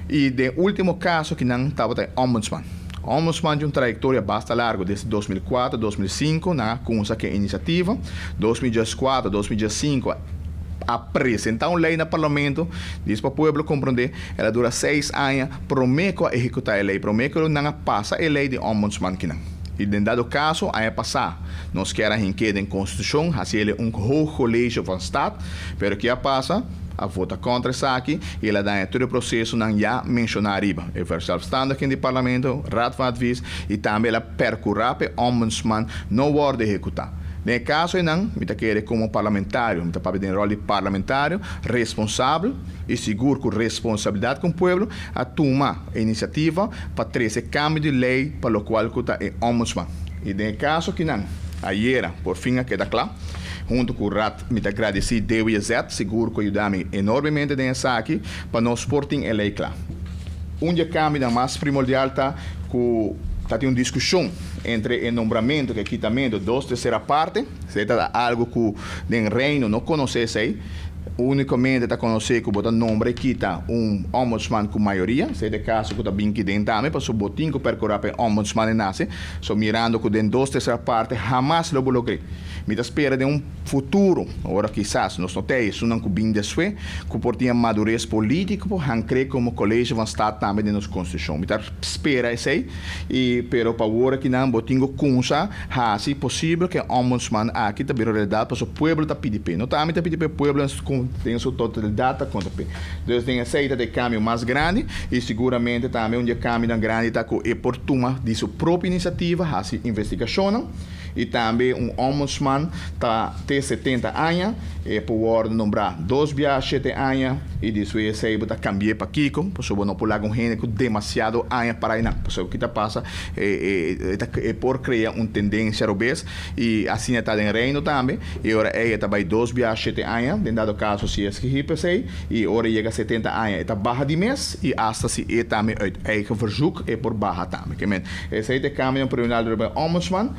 I den último kaso ku nan tabata ombudsman. Ombudsman tin un trayektoria basta largu, desde 2004, 2005, nan a kuminsá ku inisiativa, 2014, 2015, a presentá un lei na parlamento, djis pa pueblo komprondé, el a dura 6 aña promé ku a ehekutá e lei, promé ku nan a pasa e lei di ombudsman akinan. I den dado kaso, aña pasá, nos kier a hink'é den konstitushon, hasi un hoog college van staat, pero kiko a pasa? A vota kontra esaki i el a daña tur e prosesonan ya menshoná ariba. E verzelfstandiging di parlamento, raad van advies i tambe el a perkurá pa ombudsman no wòrdu ehekutá. Den kaso nan, mi ta kere komo parlamentario, mi ta papia den ròl di parlamentario, responsabel i sigur ku responsabilidat ku pueblo, a tuma inisiativa pa trese kambio di lei pa lokual ku ta e ombudsman. I den kaso akinan, ayera, por fin a keda kla, huntu ku Raad, mi ta gradisí DWZ, sigur ku a yuda mi enormemente den esaki, pa nos por tin e lei kla. Un di e kambionan mas primordial ta ku ta tin un diskushon entre e nombramentu ku e kitamentu dos tersera parte, esei ta algu ku den Reino no konosé esei, únikamente ta konosé ku bo ta nombra i kita un ombudsman ku mayoria, esei ta e kaso ku ta bin aki den tambe, pasobra bo tin ku perkurá pa e ombudsman nase, so mirando ku den dos tersera parte hamas lo bo logr'é. Mi ta spera den un futuro, ora kisas nos no tin esunnan ku bin despues, ku por tin madures polítiko, hankr'é komo college van staat tambe den nos konstitushon. Mi ta spera esei, i pero pa awor akinan bo tin ku kuminsá hasi posibel ku e ombudsman aki ta bira realidat, pasobra pueblo ta pidi p'e. No ta ami ta pidi p'e, pueblo den su totalidat ta konta p'e. Dus den esei ta e kambio mas grandi i siguramente tambe un kambio grandi ta ku e por tuma di su propio inisiativa, hasi investigashon i tambe un ombudsman ta te 70 aña, e por nombrá dos biaha 7 aña i despues ei ta kambia pa kiko, pasobra no por laga un hende ku demasiado aña para einan, pasobra kiko ta pasa e por krea un tendensia robes i asina ta den Reino tambe i ora e ta bai dos biaha 7 aña, den dado kaso si e p'esei i ora yega 70 aña e ta baha di mes i hasta si e tambe uit eigen verzoek e por baha tambe. Ke men esei ta e kambio primordial di ombudsman.